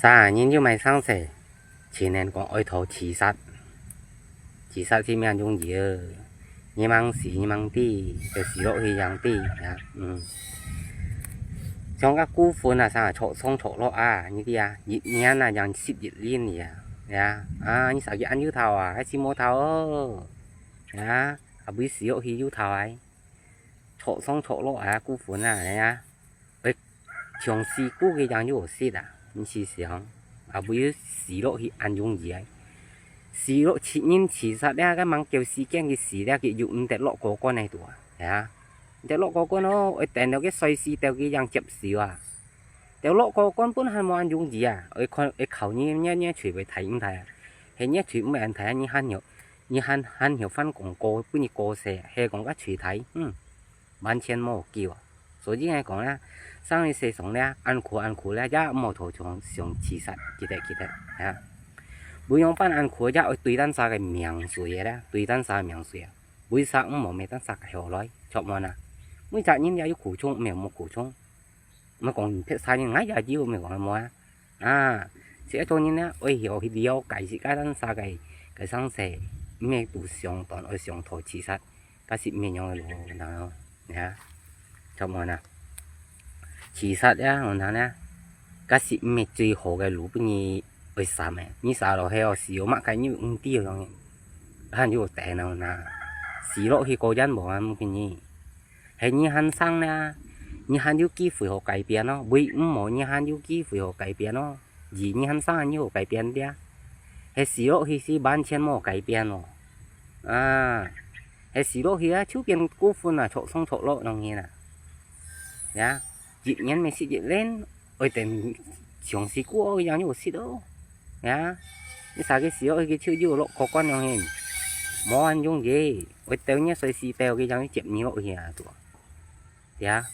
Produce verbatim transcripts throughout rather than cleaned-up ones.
生人又毋係生死，前人講愛討自殺，自殺係毋係恁容易哦。你吂死你吂知，愛死落去正知啊。嗯，像該孤魂啊，生啊，著上著落啊，你知啊，一年啊，正死一輪啊，呀，啊，你生佢恁幼頭啊，還死無頭哦，呀，啊，會死落去幼頭啊。 著上著落啊，孤魂啊，係啊，會像死牯个樣又好食啊，毋係想，啊，會死落去恁容易啊。死落自人自殺了，該吂夠時間佢死了，佢又毋得落高官个度啊，係啊，毋得落高官哦，愛等到佢衰死到佢樣接受啊。等落高官本還無恁容易啊，愛看愛靠你，你，你嘴會大毋大啊？係你嘴毋會恁大啊，你還有，你還，還有翻講過，分你過世啊，係講該嘴大，嗯。 完全無救啊。所以𠊎講啦，生在世上咧，恁苦恁苦咧，也毋好討想，想自殺，記得，記得，啊。無樣般恁苦，也愛對等儕个命水个咧，對等儕个命水啊。為啥毋好滅等儕个後來，著無啊？每隻人也有苦衷，毋係無苦衷。毋係講別儕人，𠊎也有，毋係講無啊。 啊，自家做人呢，愛曉去了解自家等儕个，个生死，毋係都想當愛想討自殺，該係毋係樣个路，你知無？你看，著無啊？自殺呀，你看呢，該係毋係最好个路，分你愛閃个。你閃落去哦，死哦，麼个你毋知哦，還有等哦，那死落去果然無恁容易。 係你還生呢，你還有機會好改變哦，為毋好你還有機會好改變哦，而你還生你好改變的啊，係死落去係完全無改變哦，啊，係死落去啊，就變孤魂啊，著上著落恁樣啊，呀，一年乜死一輪，愛等像死牯一樣又死哦。 呀，你生佢死落去，佢就又落高官了嘿，無恁容易，會等你衰死掉，佢正去接你落去啊，對啊，對啊，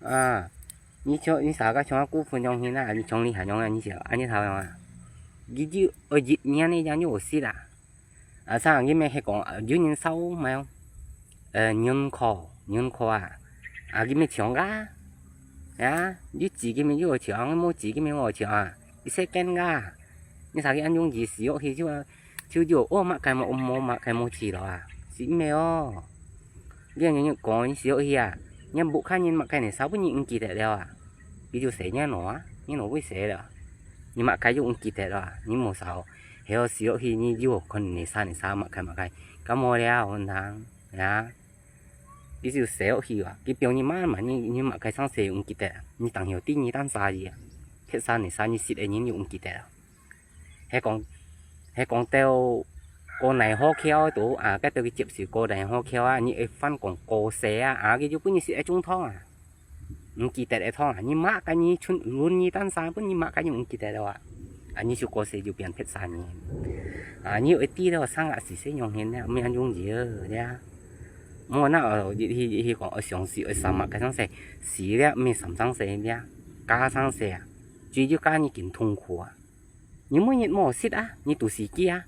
啊，你像，你生个像孤魂樣形啊，你像你還樣啊，你想，恁樣頭樣啊，佢就，呃，一年你正又死啦，啊，生佢乜係講，呃，有人燒嘛，呃，銀庫，銀庫啊，啊，佢乜搶啊，啊，有錢佢乜又搶，無錢佢乜無搶啊。 一世間啊，你生佢恁容易死落去就，就有，哦，麼个無，無麼个無事了啊，係毋係哦？你恁樣講，你死落去啊，你屋下人麼个呢，全部你毋記得了啊？佢就死你了啊，你哪會死了？你麼个又毋記得了啊？你無燒，係哦，死落去你又看你啥你啥麼个麼个，感冒了，混湯，呀。 佢就死落去啊！佢表你嘛嘛，你，你嘛該生死毋記得啊！你當曉知你當啥人啊？別儕你啥人識个人又毋記得啊！係講，係講到過奈何橋度啊，該到佢接受過奈何橋啊，你會翻講過世啊，啊，佢就分你食一盅湯啊！ 毋記得个湯啊，你麼个你伸，輪你單儕，分你麼个你毋記得了啊？啊，你就過世就變別儕人。啊，你愛知了，生啊死死樣形呢，毋係恁容易个呀。莫那哦，去，去，去講，哦，想死，哦，三啊，該生死，死了，毋係三生死了，加生死啊，最就加你更痛苦啊。你每日無食啊，你都死機啊，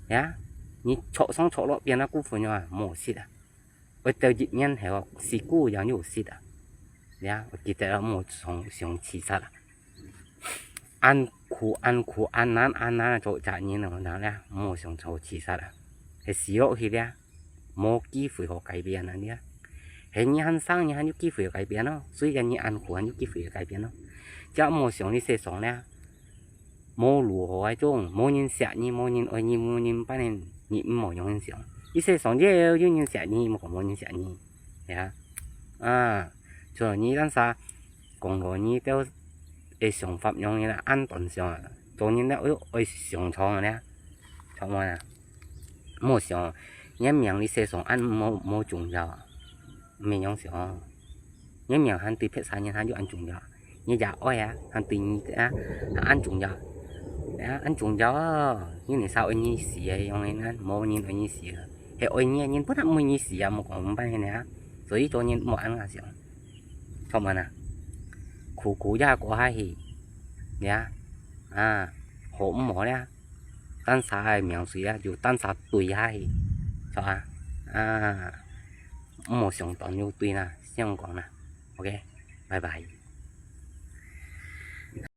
呀，你著上著落變啊孤魂啊，無食啊。 會到一年後，死牯樣又食啊。呀，我記得啊，莫想，想自殺啊。恁苦，恁苦，恁難，恁難啊，做隻人哦，難啊，莫想做自殺啊。係死落去了，無機會好改變啊，你啊。係你還生，你還有機會改變哦，雖然你恁苦，還有機會改變哦。只莫想你世上了， 無如何个種，無人惜你，無人愛你，無人辦你，你毋好樣形想。一世上只有有人惜你，莫講無人惜你，呀。啊，所以你單儕講到你兜个想法樣形啦，恁短想啊，做人了愛，愛想長个呢，著無啊？莫想，你个命你世上恁無，無重要啊，毋係樣想。 你命還對別儕人還有恁重要啊？你爺哀啊，還對你啊，還恁重要啊？啊，恁重要啊！你哪儕愛你死个，樣个呢，無人愛你死个，係愛你个人本來毋愛你死啊，莫講毋辦个呢。所以做人莫恁樣想，著無啊？苦苦也過下去，呀，啊，好毋好了？ 單儕个命水啊，就單儕對下去，著啊？啊，莫想短又對啦，先講啦，OK，拜拜。